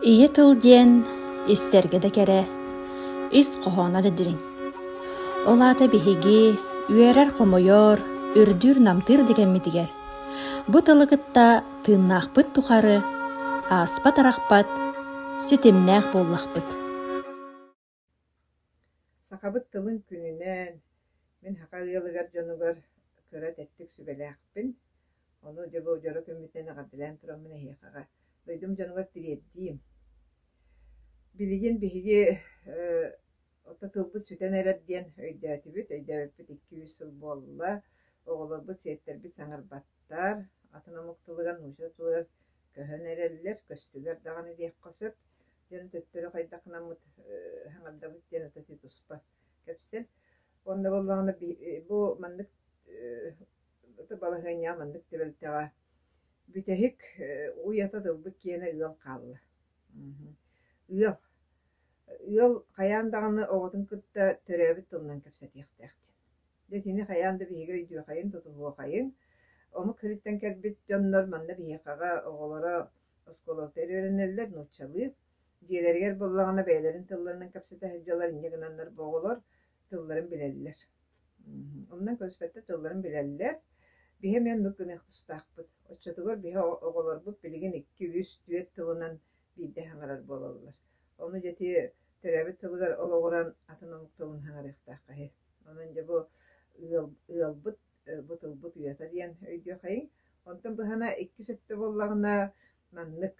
Ийэ тыл диэн истэргэ да кэрэ, ис хоһооно да дириҥ. Ол аата биһиги үөрэр-хомойор, үрдүүр-намтыыр да кэммитигэр бу тылы кытта тыыннаахпыт тухары ааспат-арахпат ситимнээх буоллахпыт. Сахабыт тылын күнүнэн мин саха ыалыгар дьонугар кыра тэттик сүбэлээхпин. Ону дьэ бу дьоро күммүтүнэн эҕэрдэлээн тураммын эһиэхэҕэ дойдум дьонугар тириэрдиим. Билигин биһиги ото тылбыт сүтэн эрэр диэн өйдөөтүбүт, өйдөөбүппүт 2-3 сыл буолла. Оҕолорбут, сиэттэрбит саҥарбаттар, атын омук тылыгар, нуучча тылыгар көһөн эрэллэр, көстүлэр даҕаны диэххэ сөп. Дьон төттөрү хайдах гынаммыт саҥардабыт диэн ото ити туспа кэпсэл. Уонна буоллаҕына бу маннык балаһыанньаҕа маннык түбэлтэҕэ бүтэһик уйата тылбыт киэнэ ыал хаалла. Ыал. Ыал хайаан даҕаны оҕотун кытта төрөөбүт тылынан кэпсэтиэхтээх диэн. Дьэ итини хайаан да биһиги өйдүөхэйиҥ, тутуһуохайыҥ. Омук сириттэн кэлбит дьоннор манна биһиэхэҕэ оҕолоро оскуолабытыгар үөрэнэллэр, нууччалыы. Дьиэлэригэр буоллаҕына бэйэлэрин тылларынан кэпсэтэ сылдьаллар, инньэ гынаннар бу оҕолор тылларын билэллэр. Онон көрүспэттэр тылларын билэллэр. Биһи эмиэ оннук гыныах тустаахпыт. Оччотугар биһи оҕолорбут билигин икки, үс, түөрт тылынан биирдэ саҥарар буолаллар. Ону дьэ ити төрөөбүт тылыгар олоҕуран атын омук тылын саҥарыахтаахха үһү. Онон дьэ бу ыал, ыалбыт бу тылбыт уйата диэн өйдүөхэйиҥ. Онтон быһана иккис өттө буоллаҕына маннык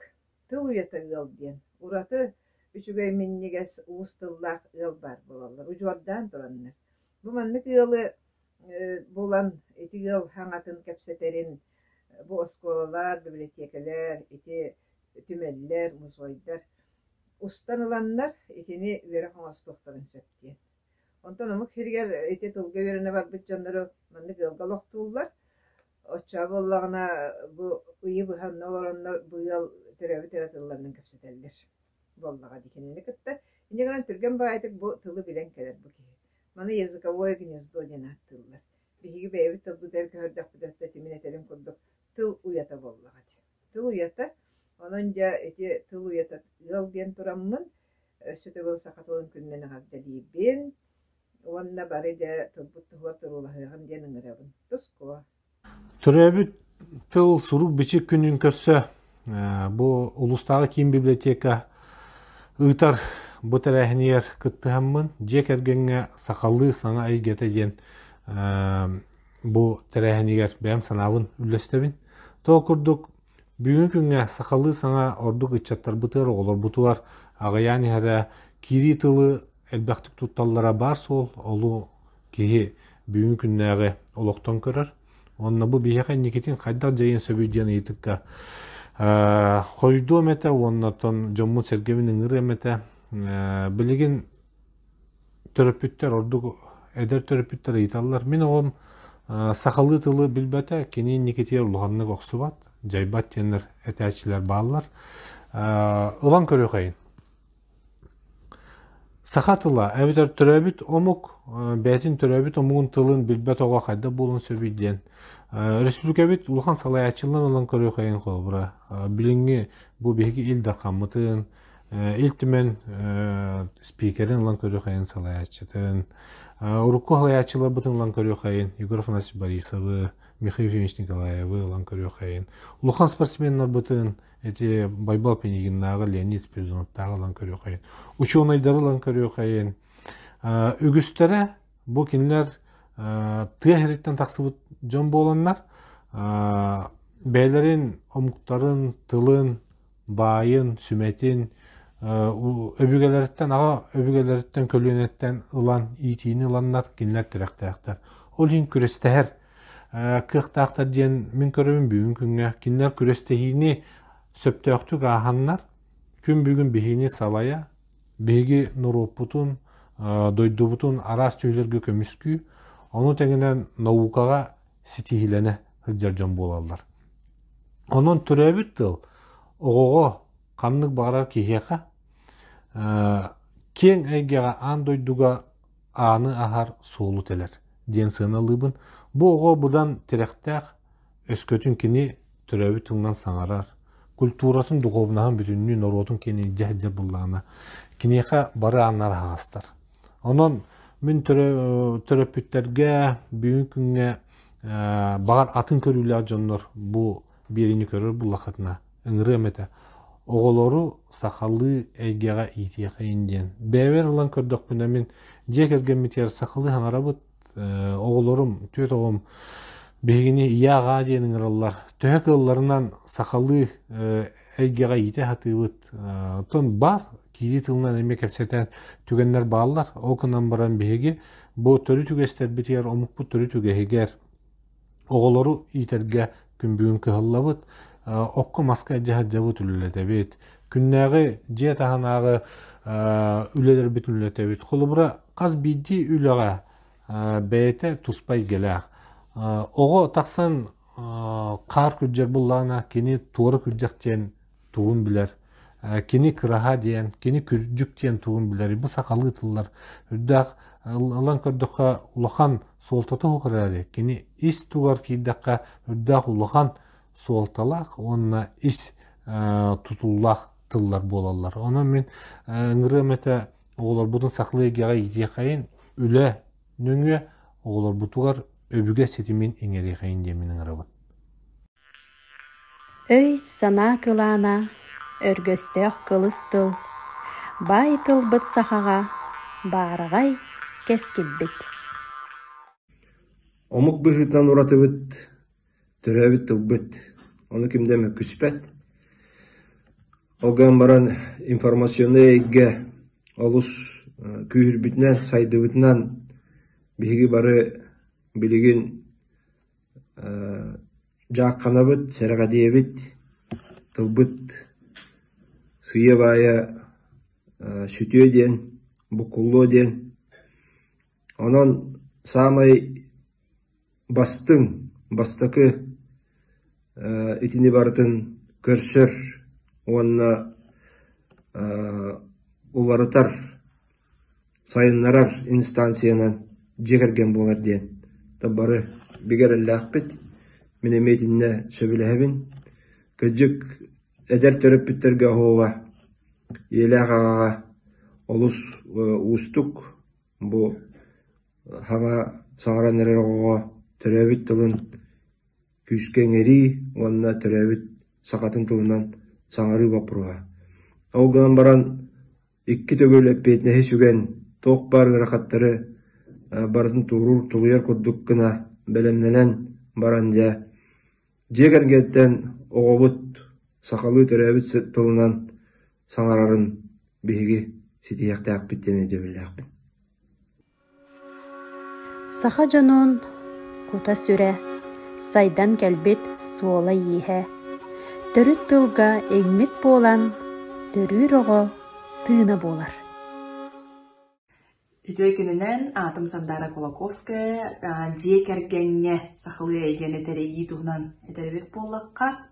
тыл уйата ыал диэн ураты үчүгэй минньигэс уус тыллаах ыал баар буолаллар удьуордаан тураннар. Бу маннык ыалы булан ити ыал хаҥатын кэпсэтэрин бу оскуолалар, библиотекалар, ити түмэллэр, мусуойдар устан ыланнар итини үөрэх оҥостуохтарын сөп диэн. Онтон омук сиригэр ити тылга үөрэнэ барбыт дьоннору маннык ыалга олохтууллар. Оччоҕо буоллаҕына бу ыйы быһа онно олороннор бу ыал төрөөбүт эрэ тылларынан кэпсэтэллэр буоллаҕа дии кинини кытта. Инньэ гынан түргэн баҕайытык бу тылы билэн кэлэр бу киһи. Маны языковое гнездо диэн ааттыыллар. Биһиги бэйэбит тылбытыгар көһөрдөхпүтүнэ тимин этэрин курдук тыл уйата буоллаҕа дии. Тыл уйата. Онон дьэ ити тыл уйата ыал диэн тураммын өссө төгүл саха тылын күнүнэн эҕэрдэлиибин уонна бары дьэ тылбыт туһугар туруулаһыаҕын диэн ыҥырабын. Тускуо. Төрөөбүт тыл сурук-бичик күнүн көрсө бу улуустааҕы киин библиотека ыытар бу тэрээһинигэр кыттыһаммын дьиэ кэргэҥҥэ сахалыы саҥа эйгэтэ диэн бу тэрээһинигэр бэйэм санаабын үллэстэбин. Тоҕо курдук бүгүҥҥү күҥҥэ сахалыы саҥа ордук ыччаттарбытыгар, оҕолорбутугар аҕыйаан иһэрэ, киирии тылы элбэхтик тутталлара баар суол, олу киһи бүгүҥҥү күннээҕи олохтон көрөр. Уонна бу биһиэхэ инникитин хайдах дьайыан сөбүй диэн ыйытыкка хоруйдуом этэ уонна оттон дьоммун-сэргэбин ыҥырыам этэ. Билигин төрөппүттэр, ордук эдэр төрөппүттэр ыйыталлар. Мин оҕом сахалыы тылы билбэтэ, кини инникитигэр улаханнык охсубат, дьайбат диэннэр этээччилэр бааллар. Ылан көрүөхэйин. Саха тыла эбэтэр төрөөбүт омук бэйэтин төрөөбүт омугун тылын билбэт оҕо хайдах буолуон сөбүй диэн республикабыт улахан салайааччыларын ылан көрүөхэйин холобура билиҥҥи бу биһиги Ил Дархаммытын Ил Түмэн спикерин ылан көрүөхэйин салайааччытын, урукку салайааччыларбытын ылан көрүөхэйин Егор Афанасьевич Борисовы, Михаил Ефимович Николаевы ылан көрүөхэйин, улахан спортсменнарбытын эти Байбал Пинигиннааҕы, Леонид Спиридоновтааҕы ылан көрүөхэйин, учуонайдары ылан көрүөхэйин. Үгүстэрэ бу кинилэр тыа сириттэн тахсыбыт дьон буоланнар бэйэлэрин омуктарын, тылын, баайын, сүмэтин өбүгэлэриттэн, аҕа өбүгэлэриттэн көлүөнэттэн ылан иитиини ыланнар кинилэр тирэхтээхтэр. Ол иһин күрэстэһэр кыахтаахтар диэн мин көрөбүн бүгүн күҥҥэ. Кинилэр күрэстэһиини сөптөөхтүк ааһаннар, күн бүгүн биһигини салайа, биһиги норуоппутун, дойдубутун араас түһүүлэргэ көмүскүү, ону тэҥинэн наукаҕа ситиһиилэнэ сылдьар дьон буолаллар. Онон төрөөбүт тыл оҕоҕо ханнык баҕарар киһиэхэ киэҥ эйгэҕэ аан дойдуга ааны аһар суолу тэлэр диэн сыаналыыбын. Бу оҕо быдан тирэхтээх, өскөтүн кини төрөөбүт тылынан саҥарар, культуратын, духуобунаһын бүтүннүү норуотун киэнин илдьэ сылдьар буоллаҕына, киниэхэ бары ааннар аһаҕастар. Онон мин төрөппүттэргэ бүгүн күҥҥэ баҕар атын көрүүлээх дьоннор бу биэриини көрөр буллаххытына ыҥырыам этэ. Оҕолору сахалыы эйгэҕэ иитиэхэйин диэн. Бэйэбэр ылан көрдөхпүнэ мин дьиэ кэргэммитигэр сахалыы саҥарабыт, оҕолорум, түөрт оҕом биһигини ийэ-аҕаа диэн ыҥыраллар. Төһө кыалларынан сахалыы эйгэҕэ иитэ сатыыбыт. Оттон бар киирии тылынан эмиэ кэпсэтэн түгэннэр бааллар. Ол гынан баран биһиги бу төрүт үгэстэрбитигэр, омукпут төрүт үгэһигэр оҕолору иитэргэ күн бүгүн кыһаллабыт. Окко-маска илдьэ сылдьабыт, үлэлэтэбит. Күннээҕи дьиэ таһынааҕы үлэлэрбит үлэлэтэбит. Холобура, хас биирдии үлэҕэ бэйэтэ туспа эйгэлээх. Оҕо тахсан хаар күрдьэр буллаҕына, кини туора күрдьэх диэн тугун билэр. Кини кыраһа диэн, кини күрдьүк диэн тугун билэр. Бу сахалыы тыллар үрдээх ылан көрдөххө улахан суолтата суох эрээри, кини ис тугар киирдэххэ үрдээх улахан суолталаах уонна ис тутуллаах тыллар буолаллар. Онон мин ыҥырыам этэ оҕолорбутун сахалыы эйгэҕэ иитиэхэйин, үлэ нөҥүө оҕолорбутугар өбүгэ ситимин иҥэриэхэйин диэммин ыҥырабын. Өй-санаа кылаана, өргөстөөх кылыс тыл, баай тылбыт сахаҕа баараҕай кэскилбит. Омук быһыытынан уратыбыт, төрөөбүт тылбыт, ону ким да мөккүспэт. Ол гынан баран информационнай эйгэ олус күүһүрбүтүнэн, сайдыбытынан биһиги бары билигин Дьаахханабыт, сэрэхэдийэбит, тылбыт сыыйа-баайа сүтүө диэн, буккуллуо диэн. Онон саамай бастыҥ, бастакы итини барытын көрсөр уонна уларытар сайыннарар инстанциянан дьиэ кэргэн буолар диэн бары бигэ эрэллээхпит. Мин эмиэ итиннэ сөбүлэһэбин. Кырдьык, эдэр төрөппүттэргэ оһуоба ийэлээх аҕаҕа олус уустук бу хаҥа саҥаран эрэр оҕоҕо төрөөбүт тылын күүскэ иҥэрии уонна төрөөбүт сахатын тылынан саҥарыы боппуруоһа. Ол гынан баран Икки төгүл эппиэтинэһи сүгэн, туох баар ыарахаттары барытын туоруур, тулуйар курдук гына бэлэмнэнэн баран дьэ, дьиэ кэргэттэн оҕобут сахалыы төрөөбүт тылынан саҥарарын биһиги ситиһиэхтээхпит диэн өйдөбүллээхпин. Саха дьонун кута-сүрэ сайдан кэлбит суола-ииһэ, төрүт тылга иҥмит буолан, төрүүр оҕо тыына буолар. Үтүө күнүнэн, аатым Сандаара Кулаковская. Дьиэ кэргэҥҥэ сахалыы эйгэни тэрийии туһунан этэрбит буоллахха,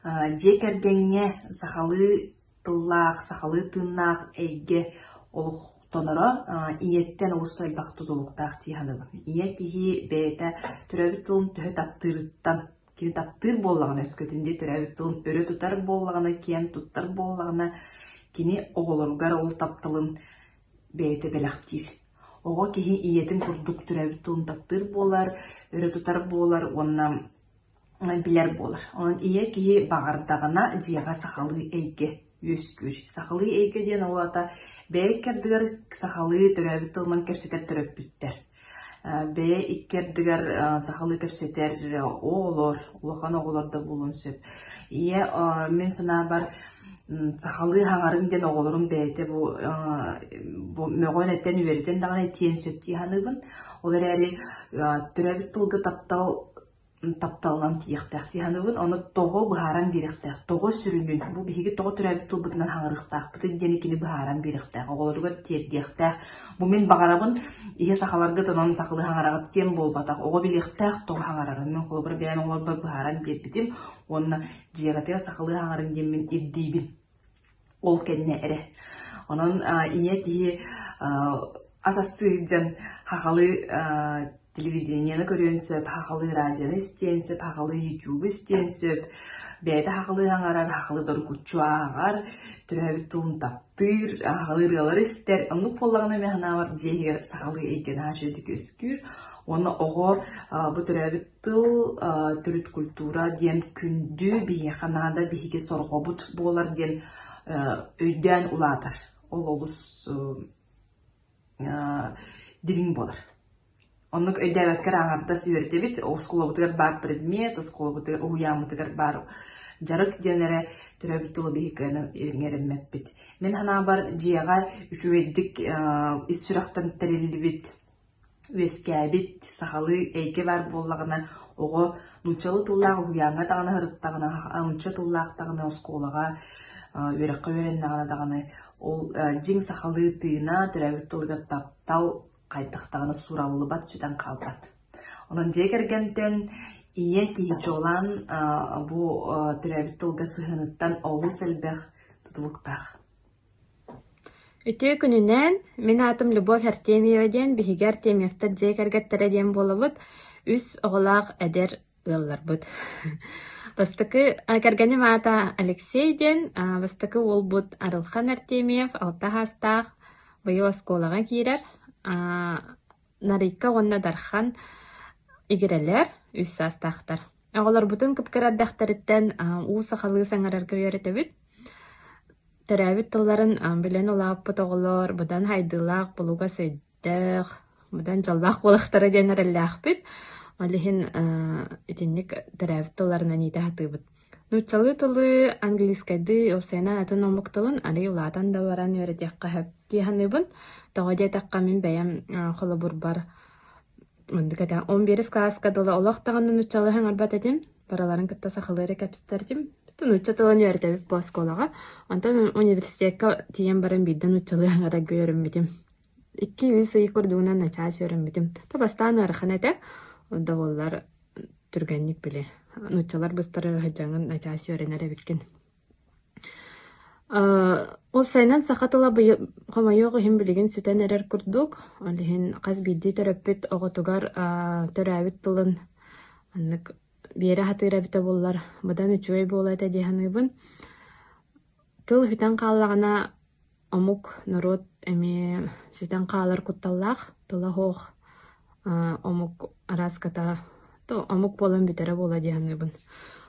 дьиэ кэргэҥҥэ сахалыы тыллаах, сахалыы тыыннаах эйгэ олохтоноро ийэттэн олус элбэх тутулуктаах дии саныыбын. Ийэ киһи бэйэтэ төрөөбүт тылын төһө таптыырыттан, кини таптыыр буоллаҕына өскөтүн дии төрөөбүт тылын өрө тутар буоллаҕына, киэн туттар буоллаҕына, кини оҕолоругар ол тапталын бэйэтэ бэлэхтиир. Оҕо киһи ийэтин курдук төрөөбүт тылын таптыыр буолар, өрө тутар буолар уонна билэр буолар. Онон ийэ киһи баҕардаҕына дьиэҕэ сахалыы эйгэ үөскүүр. Сахалыы эйгэ диэн ол аата бэйэ икки ардыгар сахалыы төрөөбүт тылынан кэпсэтэр төрөппүттэр. Бэйэ икки ардыгар сахалыы кэпсэтэр оҕолор, улахан оҕолор да буолуон сөп. Ийэ мин санаабар сахалыы хаҥарын диэн оҕолорум бэйэтэ бу бу мөҕөн этэн үөрэтэн даҕаны этиэн сөп дии саныыбын. Ол эрээри төрөөбүт тылга таптал тапталынан тиийиэхтээх дии саныыбын. Ону тоҕо быһааран биэриэхтээх, тоҕо сүрүнүн, бу биһиги тоҕо төрөөбүт тылбытынан хаҥарыахтаахпытый диэни кини быһааран биэриэхтээх, оҕолоругар тиэрдиэхтээх. Бу мин баҕарабын, иһэ сахаларга тонон сахалыы хаҥараҕыт диэн буолбатах. Оҕо билиэхтээх тоҕо хаҥарарын. Мин холобура бэйэм оҕолорбор быһааран биэрбитим уонна дьиэҕитигэр сахалыы хаҥарыҥ диэммин ирдиибин. Ол кэннэ эрэ. Онон ийэ киһи ас астыы сылдьан сахалыы телевидениены көрүөн сөп, сахалыы радионы истиэн сөп, сахалыы ютубу истиэн сөп. бэйэтэ сахалыы саҥарар, сахалыы доргуччу ааҕар, төрөөбүт тылын таптыыр, сахалыы ырыалары истэр. Оннук буоллаҕына мин санаабар дьиэ иһигэр сахалыы эйгэ наһаа үчүгэйдик үөскүүр. Уонна оҕо бу төрөөбүт тыл, төрүт культура диэн күндү биһиэхэ наада, биһиги сорҕобут буолар диэн өйдөөн улаатар. Ол олус дириҥ буолар. Оннук өйдөөбөккө эрэ аҥардас үөрэтэбит. Оскуолабытыгар баар предмет, оскуолабытыгар, уһуйааммытыгар баар дьарык диэн эрэ төрөөбүт тылы биһиги кыайан иҥэрэммэппит. Мин санаабар, дьиэҕэ үчүгэйдик ис сүрэхтэн тэриллибит, үөскээбит сахалыы эйгэ баар буоллаҕына, оҕо нууччалыы тыллаах уһуйааҥҥа даҕаны сырыттаҕына, нуучча тыллаах даҕаны оскуолаҕа үөрэххэ үөрэннэҕинэ даҕаны ол дьиҥ сахалыы тыына, төрөөбүт тылыгар таптал хайдах даҕаны суураллыбат, сүтэн хаалбат. Онон дьиэ кэргэнтэн ийэ киһи чуолаан бу төрөөбүт тылга сыһыаныттан олус элбэх тутулуктаах. Үтүө күнүнэн, мин аатым Любовь Артемьева диэн, биһиги Артемьевтар дьиэ кэргэттэрэ диэн буолабыт. Үс оҕолоох эдэр ыалларбыт. Бастакы кэргэним аата Алексей диэн, бастакы уолбут Арылхан Артемьев, алта саастаах, быйыл оскуолаҕа киирэр. Нарыйка уонна Дархан игирэлэр, үс саастаахтар. Оҕолорбутун кып-кыра эрдэхтэриттэн уу сахалыы саҥарарга үөрэтэбит. Төрөөбүт тылларын билэн улааппыт оҕолор быдан хайдыылаах, булугас өйдөөх, быдан дьоллоох буолахтара диэн эрэллээхпит. Ол иһин итинник төрөөбүт тылларынан иитэ сатыыбыт. Нууччалыы тылы, английскайдыы, уопсайынан атын омук тылын арыый улаатан да баран үөрэтиэххэ сөп дии саныыбын. Тоҕо диэтэххэ, мин бэйэм холобурбар маннык этэ, 11 кылааска дылы олох даҕаны нууччалыы саҥарбат этим, барыларын кытта сахалыы эрэ кэпсэтэр этим. Нуучча тылын үөрэтэбит бу оскуолаҕа. Онтон университекка тиийэн баран биирдэ нууччалыы саҥарарга үөрэммитим. Икки-үс ый курдугунан начаас үөрэммитим. То бастаан ыарахан этэ, ол да буоллар түргэнник били нууччалар быстарар сылдьаҥҥын начаас үөрэнэр эбиккин. Уопсайынан саха тыла хомойуох иһин билигин сүтэн эрэр курдук. Ол иһин хас биирдии төрөппүт оҕотугар төрөөбүт тылын маннык биэрэ сатыыр эбитэ буоллар быдан үчүгэй буолуо этэ дии саныыбын. Тыл сүтэн хааллаҕына омук, норуот эмиэ сүтэн хаалар кутталлаах, тыла суох омук арааската омук буолан бүтэрэ буолуо дии саныыбын.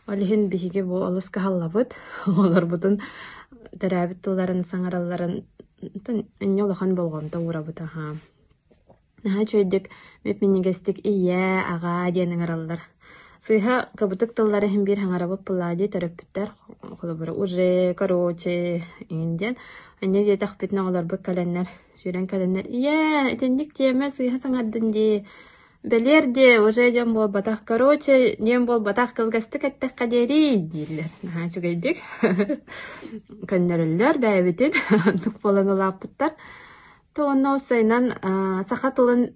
Ол иһин биһиги бу олус кыһаллабыт, оҕолорбутун төрөөбүт тылларын саҥаралларын инньэ улахан болҕомто уурабыт аһаа. Наһаа үчүгэйдик, мип-минньигэстик ийээ, аҕаа диэн ыҥыраллар. Сыыһа кыбытык тыллары иһин биир саҥарабыт буоллаҕа дии төрөппүттэр. Холобура, уже, короче эҥин диэн. Инньэ диэтэхпитинэ оҕолорбут кэлэннэр, сүүрэн кэлэннэр «Ийээ, итинник тиэмэ сыыһа саҥардын дии, бэлиэр диэ, уже диэн буолбатах, короче диэн буолбатах, кылгастык эттэххэ диэриий» дииллэр. Наһаа үчүгэйдик көннөрөллөр бэйэбитин, оннук буолан улааппыттар. То онно уопсайынан саха тылын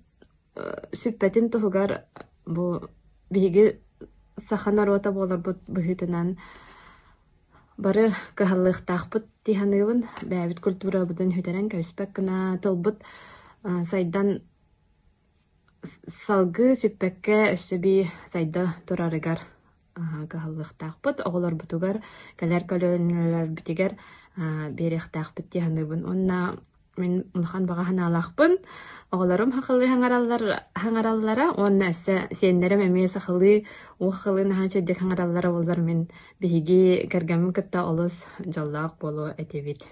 сүппэтин туһугар бу биһиги саха норуота буоларбыт быһыытынан бары кыһаллыахтаахпыт дии саныыбын. Бэйэбит культурабытын сүтэрэн кэбиспэт гына тылбыт сайдан Салгыы сүппэккэ өссө эбии сайда турарыгар кыһаллыахтаахпыт, оҕолорбутугар, кэлэр көлүөнэлэрбитигэр биэриэхтээхпит дии саныыбын. Уонна мин улахан баҕа санаалаахпын, оҕолорум сахалыы саҥараллара уонна өссө сиэннэрим эмиэ сахалыы, уу сахалыы наһаа үчүгэйдик саҥараллара буоллар мин биһиги кэргэммин кытта олус дьоллоох буолуо этибит.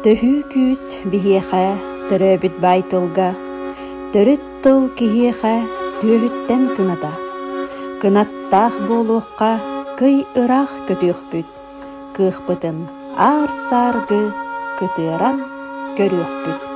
Төһүү күүс биһиэхэ төрөөбүт баай тылга, төрүт тыл киһиэхэ түөһүттэн кыната. Кынаттаах буолуохха кый ыраах көтүөхпүт, кыахпытын аар-сааргы кытыаран көрүөхпүт.